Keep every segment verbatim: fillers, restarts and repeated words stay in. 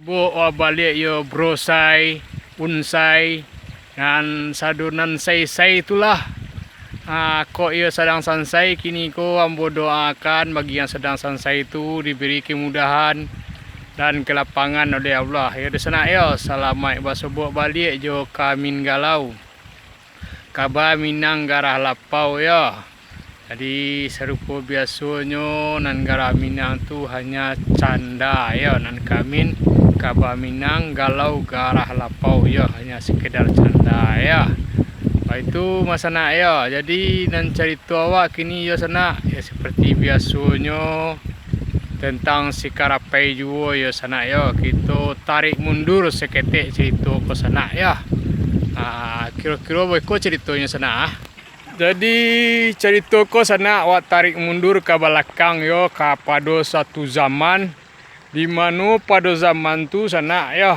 Bok wa baliak yo brosai, unsai, nan sado nan sai-sai tu lah. Ah, kok iyo sadang sansai, kini ko ambo doakan bagi yang sadang sansai tu diberi kemudahan dan kelapangan oleh Allah. Yo, dunsanak yo, salamaik basobok baliak jo Kamin Galau. Kaba Minang Garah Lapau yo. Jadi, sarupo biasonyo, nan Garah Minang tu hanya canda yo, nan Kamin, Kaba Minang Galau Garah Lapau yo, hanya sekedar canda yo. Baitu, dunsanak yo. Jadi, nan carito awak kini yo, sanak, yo seperti biasonyo, tentang si Karapai juo yo, sanak yo. Kito tarik mundur saketek carito ko, sanak yo. Ah, kiro-kiro beko caritonyo, sanak, ah. Jadi, carito ko, sanak, wak tarik mundur ka balakang yo, kapado satu zaman, di mano pado zaman tu, sanak yo,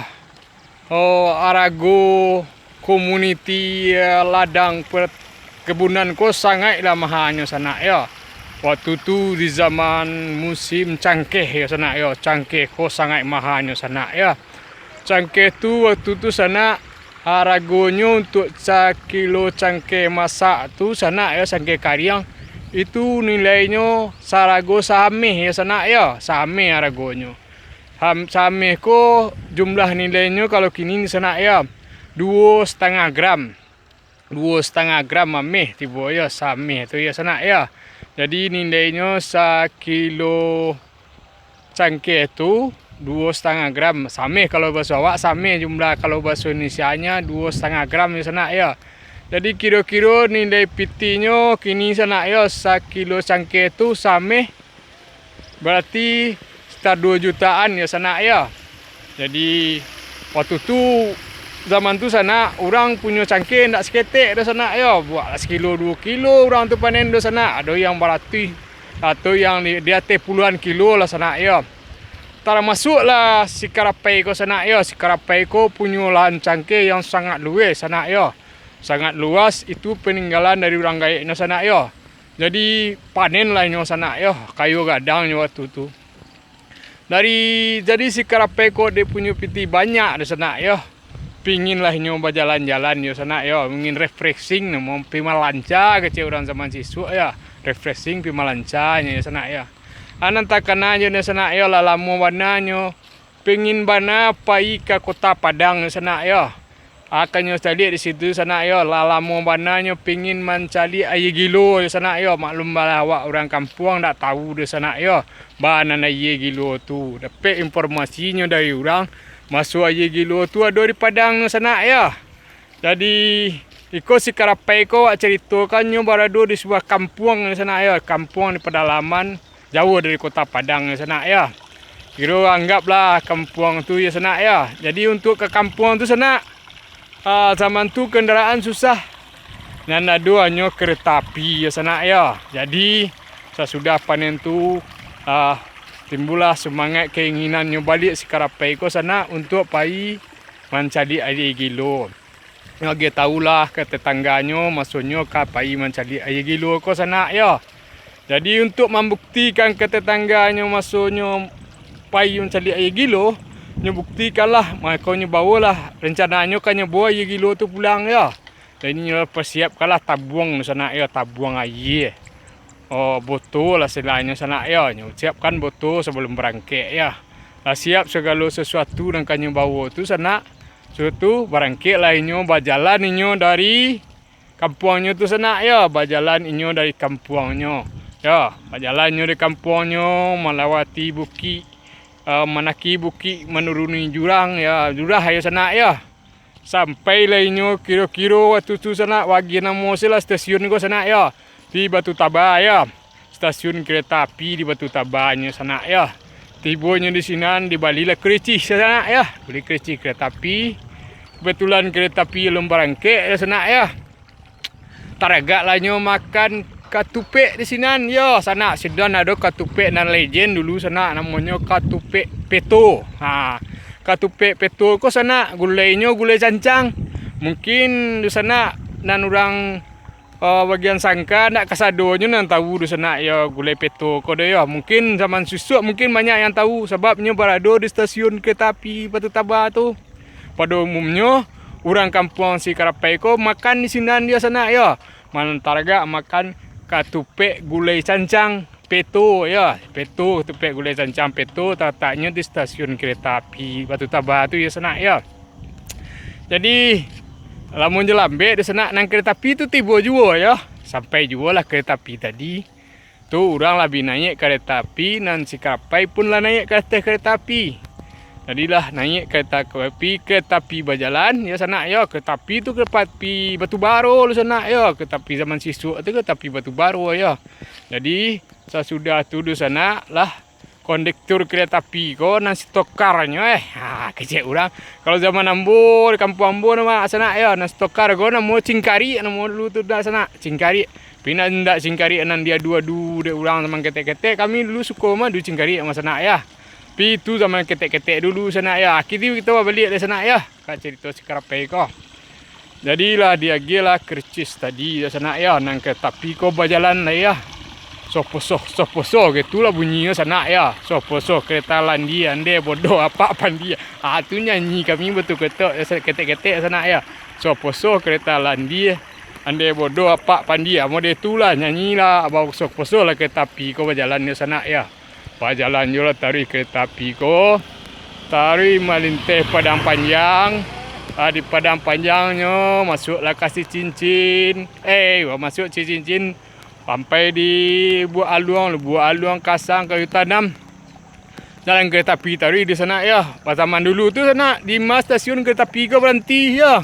oh, arago komuniti, eh, ladang perkebunan ko sangaiklah mahanyo, sanak yo. Waktu tu di zaman musim cangkeh yo, sanak yo, cangkeh ko sangaik mahanyo, sanak yo. Cangkeh tu waktu tu, sanak, aragonyo untuk sakilo cangkeh masak tu, sanak yo, cangkeh kariang, itu nilainyo sarago saameh yo, sanak yo, saameh aragonyo. Ham-, saameh ko jumlah nilainyo, kalau kini, sanak yo, duo satangah gram. Duo satangah gram ameh tibo yo, saameh tu yo, sanak yo. Jadi, nilainyo sakilo cangkeh tu duo satangah gram. Saameh kalau baso awak, saameh jumlah, kalau baso Indonesianyo duo satangah gram yo, sanak yo. Jadi, kiro-kiro nilai pitinyo kini, sanak yo, sakilo cangkeh tu saameh, barati sekitar duo jutaan yo, sanak yo. Jadi, waktu tu, zaman tu, sanak, urang punyo cangkeh ndak saketek doh, sanak yo. Buek lah sakilo duo kilo urang tu panen doh, sanak. Ado yang baratuih, atau yang di, di ateh puluahan kilo lah, sanak yo. Tamasuklah si Karapai ko, sanak yo. Si Karapai ko punyo lahan cangkeh yang sangat luweh, sanak yo. Sangat luas, itu paninggalan dari urang gaeknyo, sanak yo. Jadi, panenlah inyo, sanak yo, kayo gadang nyo waktu tu. Dari, jadi si Karapai ko dek punyo piti banyak doh, sanak yo. Pinginlah inyo bajalan-jalan yo, sanak yo, ingin refreshing, namo pi malanca kecek urang zaman sisuak yo. Refreshing, pi malanca nyo yo, sanak yo. Ah, nan takana jo nyo, sanak yo, lah lamo bana nyo pingin bana pai ka Kota Padang yo, sanak yo. Akanyo caliak di situ, sanak yo, lah lamo bana nyo pingin mancaliak aia gilo yo, sanak yo. Maklum balah awak urang kampuang dak tahu doh, sanak yo, ba nan aia gilo tu. Dapek informasinyo dari urang, maso aia gilo tu ado di Padang nyo, sanak yo. Jadi, iko si Karapai ko wak caritokan, nyo barado di sabuah kampuang nyo, sanak yo, kampuang di padalaman, jauah dari Kota Padang yo, sanak yo. Kiro anggaplah kampuang tu yo, sanak yo. Jadi, untuk ka kampuang tu, sanak, ah, zaman tu kandaraan susah. Nan ado hanyo kareta api yo, sanak yo. Jadi, sasudah panen tu, ah, timbullah sumangaik kainginaannyo baliak si Karapai ko, sanak, untuak pai mancaliak aia gilo. Nyo agiah tahulah ka tatangganyo, masonyo ka pai mancaliak aia gilo ko, sanak yo. Jadi, untuak mambuktikan ka tatangganyo masonyo pai mancaliak aia gilo, nyo buktikanlah, mako nyo bawolah, rancananyo ka nyo bawo aia gilo tu pulang yo. Jadi, nyo pasiapkanlah tabuang tu, sanak yo, tabuang aia. Oh, boto lah istilahnyo, sanak yo. Nyo siapkan boto sabalum barangkek yo. Lah siap sagalo sasuatu nan ka nyo bawo tu, sanak. Sudah tu, barangkeklah inyo, bajalan inyo dari kampuangnyo tu, sanak yo. Bajalan inyo dari kampuangnyo. Yo, bajalan inyo dari kampuangnyo, malawati bukik, eh, mandaki bukik, manuruni jurang, yo, jurah yo, sanak yo. Sampailah inyo kiro-kiro waktu tu, sanak, wak agiah namo se lah stasiun ko, sanak yo, di Batu Taba yo. Stasiun kareta api di Batu Taba nyo, sanak yo. Tibonyo di sinan, dibalilah karicih, sanak yo. Bali karicih kareta api. Kebetulan kareta api alun barangkek yo, sanak yo. Taragaklah nyo makan katupek di sinan yo, sanak. Sinan ado katupek nan legend dulu, sanak, namonyo katupek peto. Ha, katupek peto ko, sanak, gulainyo gulai cancang. Mungkin dunsanak nan urang, eh, bagian sangka, ndak kasadonyo nan tahu dunsanak yo gulai peto ko doh yo. Mungkin zaman susuak mungkin banyak yang tahu, sabab nyo barado di stasiun kereta api Batu Taba tu. Pado umumnyo, urang kampuang Sikarapai ko makan di sinan yo sanak yo. Mantaragak makan katupek gulai cancang, peto yo. Peto, katupek gulai cancang peto, talataknyo di stasiun kereta api Batu Taba tu yo sanak yo. Jadi, lamun jo lambek dunsanak, nan kereta api tu tibo juo yo. Sampai juo lah kereta api tadi. Tu urang lah bi naiak kareta api, nan Sikarapai pun lah naiak ka ateh kareta api. Jadi lah naiak kareta api, kareta api bajalan, yo sanak yo, kareta api tu kareta api batu baro dunsanak yo, kareta api zaman sisuak tu kareta api batu baro yo. Jadi sasudah tu dunsanak lah kondektur kareta api ko nan sitokarnyo, eh, ha, kecek urang. Kalau zaman ambo, di kampuang ambo namo sanak yo, nan sitokar ko namo cingkarik, namo dulu tu dunsanak, cingkarik. Tapi nan indak cingkarik nan diadu-adu dek urang zaman ketek-ketek, kami dulu suko mah adu cingkarik mah sanak yo. Tapi itu zaman ketek-ketek dulu sanak yo. Kini kito babaliak dek sanak yo, ka carito Sikarapai ko. Jadilah diagiahlah karicis tadi yo sanak yo, nan ka tapi ko bajalan lai yo. Soposoh, soposoh, gitu lah bunyinyo sanak yo. Soposoh kereta landi, ande bodoh apak pandi. Ah, tu nyanyi kami batul ketek, ketek-ketek sanak yo. Soposoh kereta landi, ande bodoh apak pandi. Ah, model tu lah nyanyi lah, abah soposoh lah kereta api ko bajalan yo sanak yo. Bajalan juo lah taruih kereta api ko, taruih malinteh padang panjang. Ah, di padang panjangnyo, masuaklah ka Sicincin. Eh, masuak Sicincin, sampai di Buak Aluang, Buak Aluang Kasang Kayu Tanam. Jalan kereta api taruih di sanak yo. Pas zaman dulu tu sanak, di ma stasiun kereta api ko baranti yo.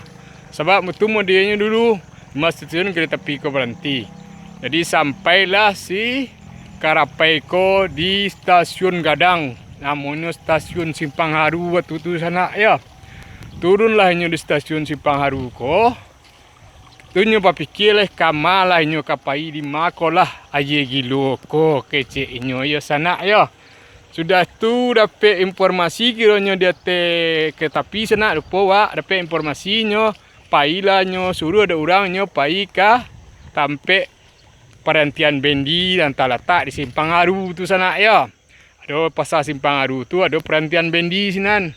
Sabab tu modelnyo dulu, di ma stasiun kereta api ko baranti. Jadi sampailah si Karapai ko di stasiun gadang, namonyo stasiun Simpang Haru waktu tu sanak yo. Turunlah inyo di stasiun Simpang Haru ko. Tu nyo bapikir lah, kama lah inyo ka pai, di ma ko lah aia gilo ko, kecek inyo yo sanak yo. Sudah tu dapek informasi kironyo di ateh kereta api sanak, lupo wak, dapek informasi nyo pailah nyo suruah dek urang nyo pai ka tampek parantian bendi nan talatak di Simpang Haru tu sanak yo. Ado pasar Simpang Haru tu, ado parantian bendi sinan.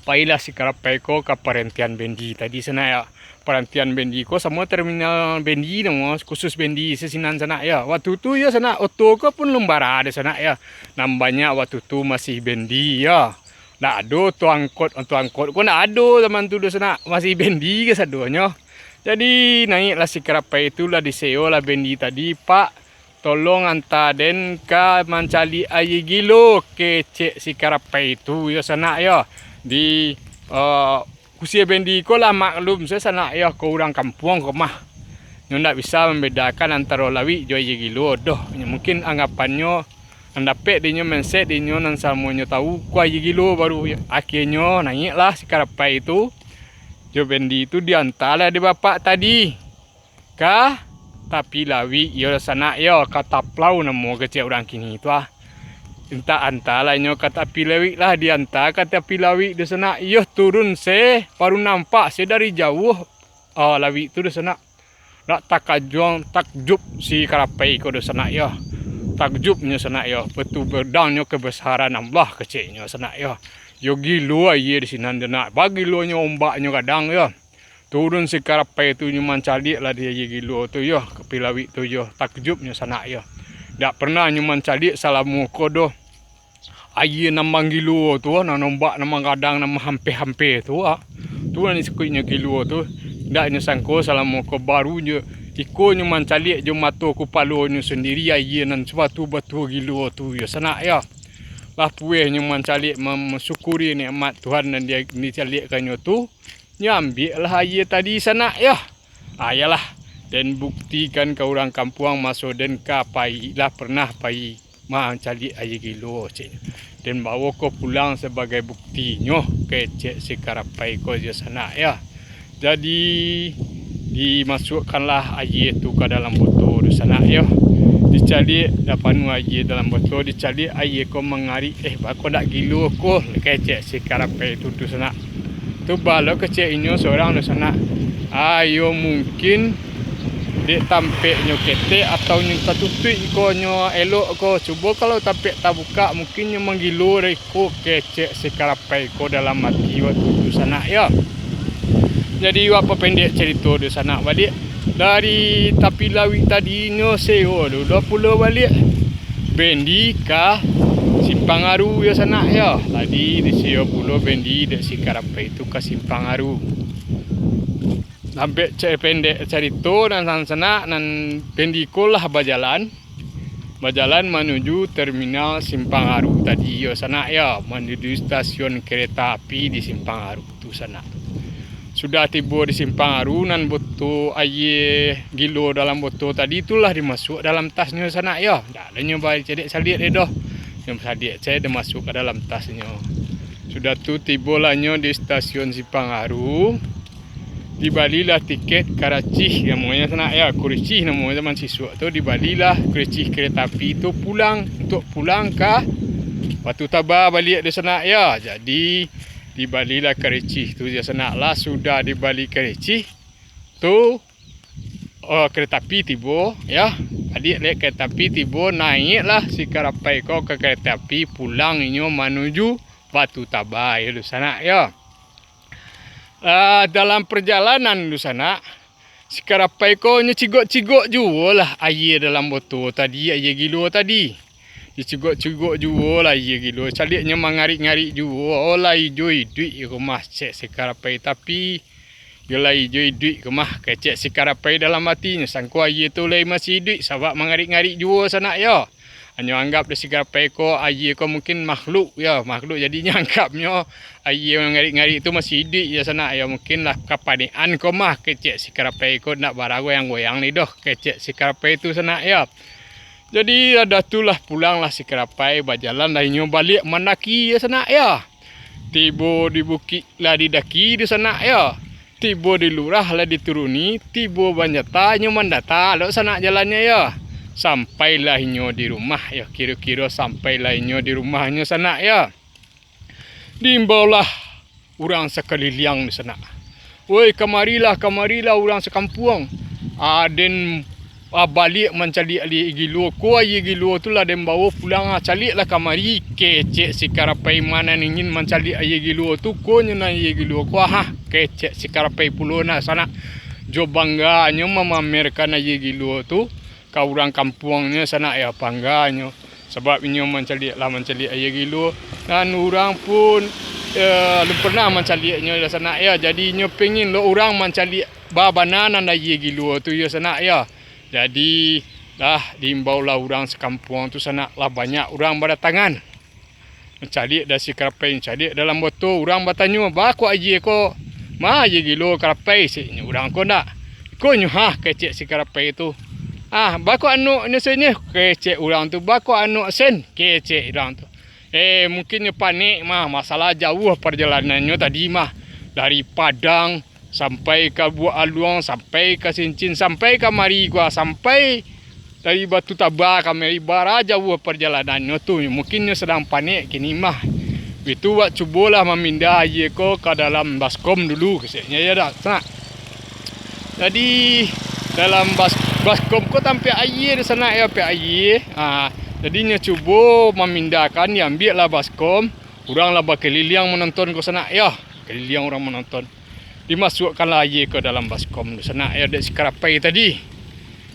Pailah si Karapai ko ka parantian bendi tadi sanak yo. Parantian bendi ko samo terminal bendi namo, khusus bendi sasinan sanak yo. Waktu tu yo sanak, oto ko pun lun bara dek sanak yo. Nan banyak waktu tu masih bendi yo. Ndak ado oto angkot, oto angkot ko ndak ado zaman tu doh sanak, masih bendi kasadonyo. Jadi naiaklah si Karapai tu lah disewa lah bendi tadi, Pak. Tolong anta den ka mancaliak aia gilo, kecek si Karapai tu yo sanak yo. Di, eh, kusie bendi ko lah maklum se sanak yo, ko urang kampuang ko mah. Nyo ndak bisa mambedakan antaro lawik jo aia gilo doh. Mungkin anggapannyo nan dapek dinyo mindset dinyo nan samonyo tahu ko aia gilo baru. Akhianyo naiaklah si Karapai tu jo bendi tu diantalah di bapak tadi ka tapi lawik yo sanak yo, ka taplau namo kecek urang kini tu ah. Entah antalah inyo ka tapi lawik lah, dianta ka tapi lawik tu sanak yo, turun se, baru nampak se dari jauah, ah, lawik tu tu sanak. Nak takajuang, takjub si Karapai ko tu sanak yo. Takjubnyo sanak yo, betu bedangnyo kebesaran Allah keceknyo sanak yo. Yo gilo aia di sinan tu nak, bagilonyo ombaknyo kadang yo. Turun si Karapai tu nyo mancaliak lah di aia gilo tu yo, ka tapi lawik tu yo, takjubnyo sanak yo. Dak pernah nyo mancaliak salamo ko doh. Aia nan manggilo tu, nan ombak nan manggadang, nan mahampeh-hampeh tu, ah. Tu nan disabuiknyo gilo tu. Dak nyo sangko salamo ko baru nyo, iko nyo mancaliak jo mato kupalonyo sandiri aia nan sabatu-batu gilo tu yo sanak yo. Lah pueh nyo mancaliak, mem-, mensyukuri nikmat Tuhan nan di-, dicaliakkannyo tu. Nyo ambiaklah aia tadi sanak yo. Ah, iyolah, den buktikan ka urang kampuang maso den ka pai, lah pernah pai mancaliak aia gilo, cek. Den bawo ko pulang sabagai buktinyo, kecek si Karapai ko jo sanak yo. Jadi, dimasuakkanlah aia tu ka dalam boto tu sanak yo. Dicaliak, dah panuah aia dalam boto, dicaliak aia ko mangarik, eh, bako dak gilo ko, kecek si Karapai tu tu sanak. Tu balo kecek inyo surang tu sanak. Ayo mungkin Dek tampeknyo ketek atau nyo tatutuik ko nyo elok ko, cubo kalau tampek tabukak, mungkin nyo manggilo dari ko, kecek si Karapai ko dalam ati wakatu tu sanak yo. Jadi wak papendek carito dunsanak baliak, dari tapi lauik tadi nyo sewo dulu pulo baliak bendi ka Simpang Aru yo sanak yo. Tadi disewo pulo bendi dek si Karapai tu ka Simpang Aru. Tampek ca-, pendek carito nan sanak, nan bendi ko lah bajalan, bajalan manuju terminal Simpang Aru tadi yo sanak yo, manuju stasiun kereta api di Simpang Aru tu sanak. Sudah tibo di Simpang Aru, nan boto aia gilo dalam boto tadi tu lah dimasuak dalam tasnyo sanak yo. Ndak ado nyo bacaliak-caliak deh doh. Nyo saliak se dimasuak ka dalam tasnyo. Sudah tu tibolah nyo di stasiun Simpang Aru. Dibalilah tiket karacih namonyo sanak yo, kuricih namonyo zaman sisuak tu, dibalilah kuricih kereta api tu pulang, untuak pulang ka Batu Taba baliak dunsanak yo. Jadi dibalilah karicih tu yo sanak, lah sudah dibali karicih tu, oh, kereta api tibo yo, baliak lewat kereta api tibo, naiaklah si Karapai ko ka kereta api pulang inyo manuju Batu Taba yo dunsanak yo. Ah, dalam parjalanan dunsanak, si Karapai ko nyo cigok-cigok juo lah aia dalam boto tadi, aia gilo tadi. Dicigok-cigok juo lah aia gilo, caliaknyo mangarik-ngarik juo, oh lah ijo iduik ko mah, kecek si Karapai, tapi yo lah ijo iduik ko mah, kecek si Karapai dalam atinyo, sangko aia tu lai masih iduik, sabab mangarik-ngarik juo sanak yo. Anyo anggap dek si Karapai ko, aia ko mungkin makhluk yo, makhluk, jadi nyo anggapnyo aia mangarik-ngarik tu masih iduik yo sanak yo, mungkin lah kapanekan ko mah, kecek si Karapai ko, ndak baragoyang-goyang lai doh, kecek si Karapai tu sanak yo. Jadi, sudah tu lah pulanglah si Karapai, bajalanlah inyo baliak mandaki yo sanak yo. Tibo di bukik lah didaki dunsanak yo. Tibo di lurah lah dituruni, tibo banjata inyo mandata lo sanak jalannyo yo. Sampailah inyo di rumah yo, kiro-kiro sampailah inyo di rumahnyo sanak yo. Diimbaulah urang sakaliliang dunsanak. "Woi, kamarilah, kamarilah urang sakampuang. Ah, den, ah, baliak mancaliak aia gilo ko, aia gilo tu lah den bawo pulang, ah, caliaklah kamari," kecek si Karapai. "Ma nan ingin mancaliak aia gilo tu, ko nyo nan aia gilo ko, ah," kecek si Karapai pulo dunsanak. Jo bangganyo mamamerkan aia gilo tu ka urang kampuangnyo sanak yo, bangganyo. Sabab inyo mancaliak lah mancaliak aia gilo, nan urang pun, eh, alun pernah mancaliaknyo yo sanak yo. Jadi inyo pingin lo urang mancaliak babana nan aia gilo tu yo sanak yo. Jadi, lah diimbaulah urang sakampuang tu sanak, lah banyak urang badatangan. Mancaliak dek si Karapai, mancaliak dalam boto, urang batanyo, "Baa kok aia ko? Ma aia gilo Karapai?" kecek urang ko ndak. "Iko nyo ha," kecek si Karapai tu. "Ah, baa kok anuak nyo sen?" kecek urang tu. "Baa kok anuak sen?" kecek urang tu. "Eh, mungkin nyo panek mah, masalah jauah parjalanannyo tadi mah. Dari Padang sampai ka Buak Aluang, sampai ka Sincin, sampai kamari ko, sampai dari Batu Taba kamari, bara jauah parjalanannyo tu, mungkin nyo sadang panek kini mah. Itu wak cubolah mamindah aia ko ka dalam baskom dulu," keceknyo yo dak, sanak. Jadi, dalam bas-, baskom ko tampek aia dunsanak yo, tampek aia. Ha, jadi nyo cubo mamindahkan, diambiaklah baskom, urang lah bakaliliang manonton ko sanak yo, kaliliang urang manonton. Dimasuakkanlah aia ka dalam baskom tu sanak yo, dek si Karapai tadi.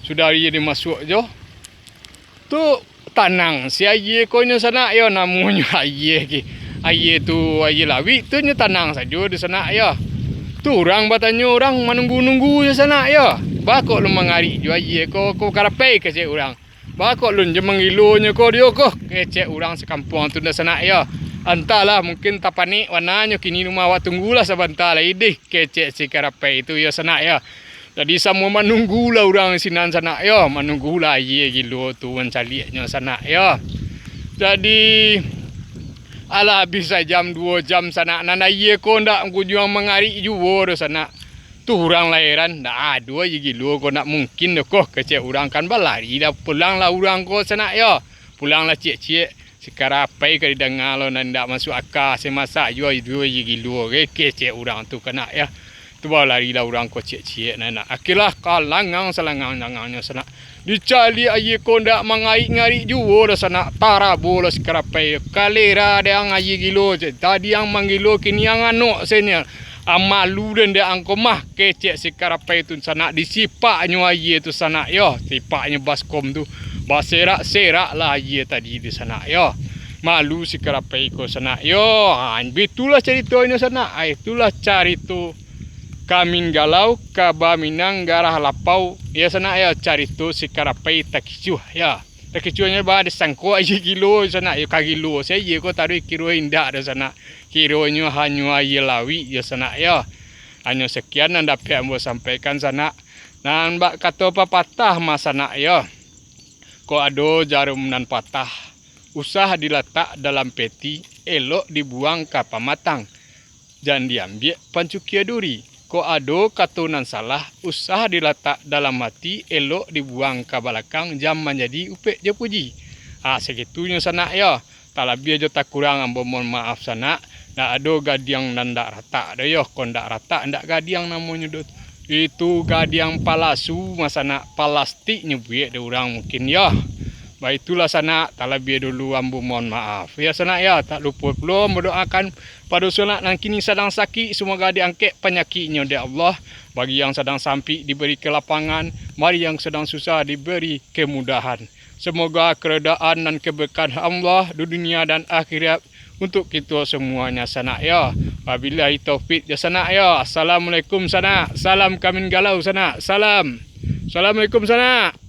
Sudah aia dimasuak jo, tu tanang si aia ko nyo sanak yo, namonyo aia ki. Aia tu, aia lawik tu nyo tanang sajo tu sanak yo. Tu urang batanyo, urang manunggu-nunggu jo sanak yo. "Baa kok lo mangarik jo aia ko, ko Karapai?" kecek urang. "Baa kok lun jo manggilonyo ko dio ko?" kecek urang sakampuang tu dunsanak yo. "Antahlah, mungkin tapanek wananyo kini rumah, awak tunggulah sabanta lai deh," kecek si Karapai tu yo sanak yo. Jadi samo manunggulah urang sinan sanak yo, manunggulah aia gilo tu mancaliaknyo sanak yo. Jadi, alah abih sajam duo jam sanak, nan aia ko ndak kunjuang mangarik juo doh sanak. Tu urang lah heran, "Ndak ado aia gilo ko, ndak mungkin doh ko," kecek urang kan. Balarilah pulanglah urang ko sanak yo. Pulanglah ciek-ciek, si Karapai ka didanga lo nan ndak masuak aka, se masak juo duo aia gilo, kecek urang tu kan yo. Tu baru lari lah urang ko ciek-ciek nan nak. Akhirlah ka langang salangang-langangnyo sanak. Dicaliak aia ko ndak mangarik-ngarik juo doh sanak. Tarabo lah si Karapai. Kalera dek ang aia gilo, cek. Tadi ang manggilo, kini ang anok senyo. Ang malu den dek ang ko mah, kecek si Karapai tu sanak. Disipaknyo aia tu sanak yo. Sipaknyo baskom tu. Baserak-serak lah aia tadi tu sanak yo. Malu si Karapai ko sanak yo. Ha, bitulah caritonyo sanak. Ah, itulah carito Kamin Galau, Kaba Minang, Garah Lapau, yo sanak yo, carito si Karapai takicuah, yo. Takicuahnyo ba disangko aia gilo sanak yo, ka gilo se aia ko taruih kiro indak doh sanak. Kironyo hanyo aia lawik yo sanak yo. Hanyo sekian nan dapek ambo sampaikan sanak. Nan bak kato papatah mah sanak yo. Kok ado jarum nan patah, usah dilatak dalam peti, elok dibuang ka pamatang. Jan diambiak pancukia duri. Kok ado kato nan salah, usah dilatak dalam ati, elok dibuang ka balakang, jan manjadi upek jo puji. Ha, sagitunyo sanak yo. Talabiah jo takurang ambo mohon maaf sanak. Ndak ado gadiang nan ndak ratak doh yo. Kok ndak ratak, ndak gadiang namonyo doh. Itu gadiang palasu mah sanak, palastik nyabuik dek urang mungkin yo. Baitulah sanak, talabiah dulu ambo mohon maaf. Yo sanak yo, tak lupo pulo mendoakan pado sanak nan kini sadang sakik, semoga diangkek panyakiknyo dek Allah. Bagi yang sadang sampik diberi kelapangan, bagi yang sadang susah diberi kemudahan. Semoga keredaan nan keberkahan Allah di dunia dan akhirat untuk kito semuanya sanak yo. Wabillahi taufik yo sanak yo. Assalamualaikum sanak. Salam Kamin Galau sanak. Salam. Assalamualaikum sanak.